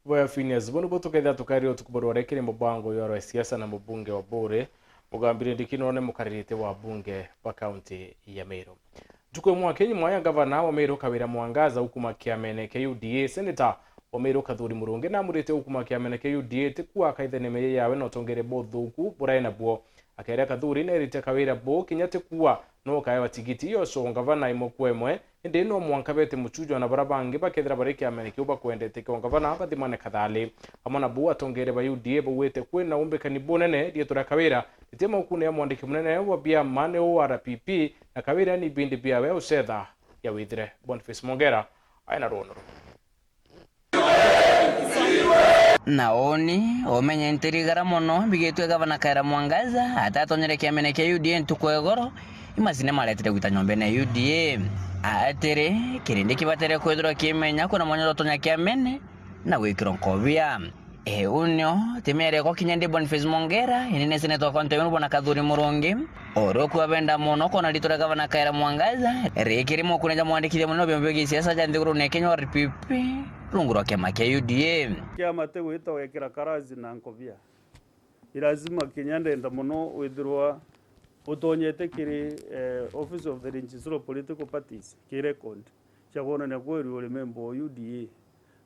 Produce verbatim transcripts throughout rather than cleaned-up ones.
Bwega Phineas, buu nibuo tukethira tukarire utuku bwa rware kiri mubango jwa rwa siasa na mubunge wa Buuri, Mugambire Ndiki none mukaririte wa bunge bwa kaunti ya Meru. Ntuku imwe akinyi mwaya, ngavana wa Meru Kawira Mwangaza ukuma kiamene kia U D A, seneta wa Meru Kathuri Murungi namurite ukuma kiamene kia U D A tikua akaithe ni meye yawe na utongeria buthuku burae nabuo. Akeera Kathuri nerite Kawira buu kinya tikua no ukaewa tigiti ya ucoo ngavana imwe kwa imwe, indi no mwanka bete muchujwa na bara bangi bakethira bari kiamene kiu bakwendete kia ungavana bathimane kathali. Amwe na buu, atongeria ba U D A baugite kwina umbikani bunene riitwa ria Kawira ritie maukune ya mwandiki munene wa biama ni U R P P, na Kawira ni ibindi biawe ucetha ya withire. Boniface Mongera aina rwono ruu. Na uni umenye ntirigara mono mbigitwe gavana Kawira Mwangaza atatonyere kiamene kia U D A ntuku ya igoro, imacini maretire gwita nyombene ya U D A. Atiri, kirindi kibatere kwithirwa kimenya kuna mwanya utonya kiamene na gwikirwa nkobia. Ee, uu nio ti miariko kinya ndi Boniface Mongera, ini ni seneta wa kaunti ya Meru bwana Kathuri Murungi, uria ukua benda mono kwona riitwa ria gavana Kawira Mwangaza rikiri mokune ja mwandikithia munene wa biama bia gisiasa ja nthigurune ya Kenya, U R P P, rungu rwa kiama kia U D A. Kiama ti gwita wekira karazi na nkobia. Ni lazima kinya ndenda mono withirwa utonyete kiri, eh, Office of the Registrar of Political Parties, ki record cia kwonania kweri uri member o U D A.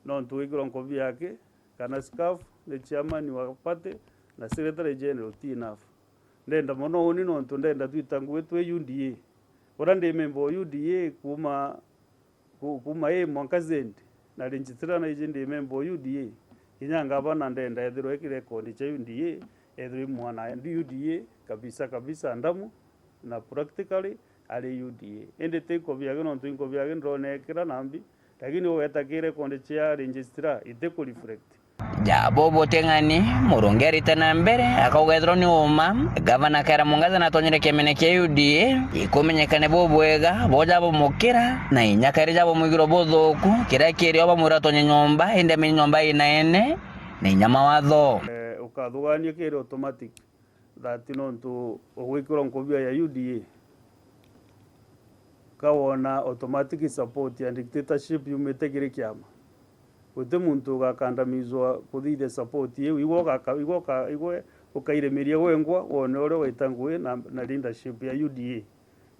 Nontu wikirwa nkobia yake, kana scarf, ni chairman wa party na secretary general, ti enough. Ndenda mono uni nontu ndenda twita ngugi twi U D A. Uria ndi member o U D A kuuma, ku-, kuuma A mwanka Z, na registrar na iji ndi member o U D A. Kinya ngavana ndenda ethirwe eki record cia U D A, ethirwe i mwana U D A kabisa kabisa, ndamu na practically ari U D A. Indi ti nkobi yake, nontu inkobi yake ndonekera nambi, lakini ugeta ki record cia registrar itiku reflect. Ja bo buteng'ani, Murungi arite na mbere, akauga ethirwa ni uma, gavana Kawira Mwangaza natonyere kiamene kia U D A, ikumenyekane bubwega, boja bumukira, na inya kairi ja bumwigirwa buthuku, kiria kiri o bamwira atonye nyomba, indi amenye nyomba ina ene, na inya mawatho. Eh, ukathugania kiri automatic. That nontu ugwikirwa nkobia ya U D A, ka wona automatic support ya dictatorship yumite kiri kiama. Guti muntu ugakandamizwa kuthithia support iu. Igwe ugaka-, igwe uka-, igwe ukairemiria wengwa wone uria waita ngugi na, na leadership ya U D A.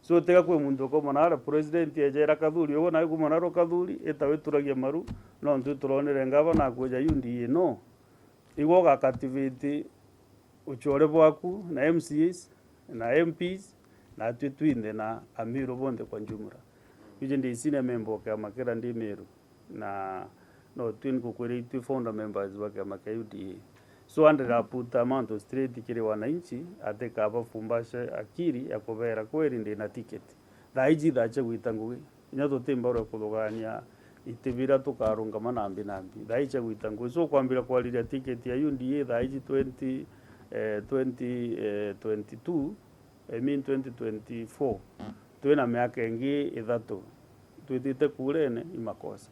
So, tiga kwi muntu ukauma naria president ejera Kathuri, ugwe nawe kuma nario Kathuri, ita wituragia maru, nontu ituronere ngavana akwija U D A, no. Igwe uga cultivate uchore bwaku na M C As na M Ps na atwi twinthe na Amiru bonthe kwa jumla. Iji ndi senior member o kiama kiria ndi Miru, na no twi nkukwira itwi founder members ba kiama kia U D A. So, andira aputa mantu straight kiri wananchi, atikabafumbace akiri ya kubera kweri ndi na ticket. Thaa iji thaa cia gwita ngugi, kinya tuti mbaru ya kuthugania iti bira tukarungama nambi nambi. Thaa iji cia gwita ngugi. So, kwambira kwariria ticket ya U D A thaa iji twenty, eh, twenty, eh, twenty-two, I mean twenty twenty-four. Twina miaka ingi ithatu twitite kurene, i makosa.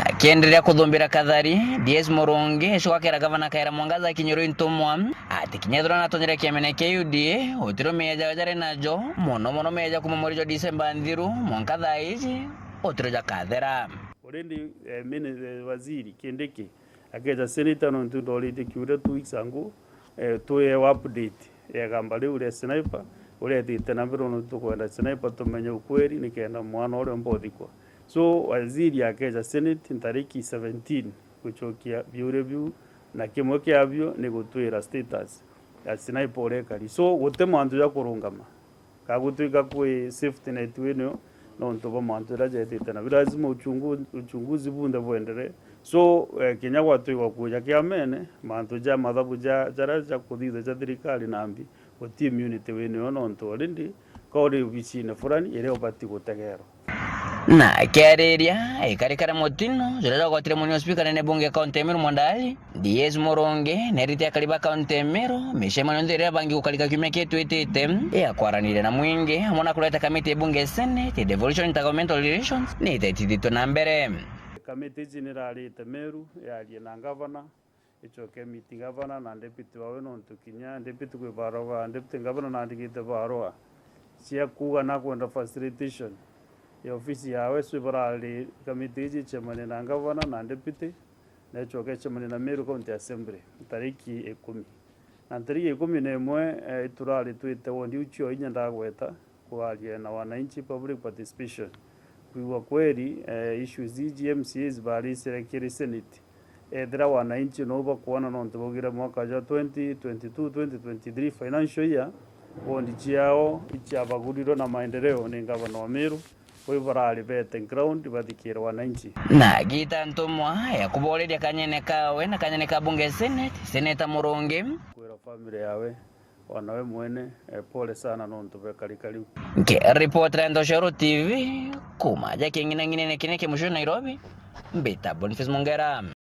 Akienderea kuthumbira Kathari, D S Murungi ecugakira gavana Kawira Mwangaza akinyirwe i ntumwa ati kinya ethirwa natonyere kiamene kia U D A, utiro meeja jari najo, mono mono meeja kuma mweri jwa Disemba nthiru mwanka thaa iji, utiro jakathera. Already, eh, mini-, eh, waziri Kindiki akeja senator, nontu ndoritie kiuria two weeks ago, eh, tuewa update ya igamba riu ria Sniper, uria etite na mbere, nontu tukwenda Sniper tumenye ukweli, nikenda mwana uria umba uthikwa. So, waziri akeja Senate ntariki seventeen gucokia biuria biu, na kimwe kiabio ni gutwira status ya Sniper uria ikari. So, guti mantu ja kurungama. Ka gutwika kwi safety net winio, nontu bwa mantu jaria jetite na bi lazima uchungu-, uchunguzi bunthe bwenderee. So, eh, kinya gwatwikwa kuja kiamene, mantu ja mathabu ja, jaria ja kuthithia ja thirikari nambi, guti immunity winio, nontu already ka uri obicine fulani iria ubati gutegerwa. Na akiariria, ikarikara mutino juria jwagwatire munini wa spika nene bunge kaunti ya Meru Mwandali, D S Murungi nerite akari ba kaunti ya Meru micemanio yonthe iria ibangi gukarika kiumia kitwitite ya kwaraniria na mwingi, amwe na kureta kamiti ya bunge ya Senate ya Devolution, Intergovernmental Relations nitetithitwe na mbere. Kamiti iji nirarite Meru yarie na ngavana, icoke meeting gavana na deputy wawe, nontu kinya deputy kwi barua, deputy gavana naandikite barua cia kuuga nakwenda facilitation ya ofisi yawe, so barari kamiti iji icemanie na gavana na deputy, necoka icemania na Meru County Assembly ntariki ikumi. Na ntariki ikumi na imwe, eh, iturari twite wondi iu cio inya ndagweta kwaria na wananchi, public participation, kwigua kweri, eh, issues iji M C As baricire kiri Senate. Ethira wananchi no bakwona nontu baugire mwaka jwa twenty twenty-two, twenty twenty-three financial year, wondi ciao iciabagurirwe na maendeleo ni ngavana wa Meru, bau barari bete ground bathikire wananchi. Na gita ntumwa ya kuboreria kanyene kawe na kanyene ka bunge Senate, Seneta Murungi. Kwira family yawe, wanawe mwene, eh, pole sana nontu bekarika riu. Nkiripotera Ntoshoro T V, kuma ja king'inang'inene kine kia mucio Nairobi, mbita Boniface Mungera.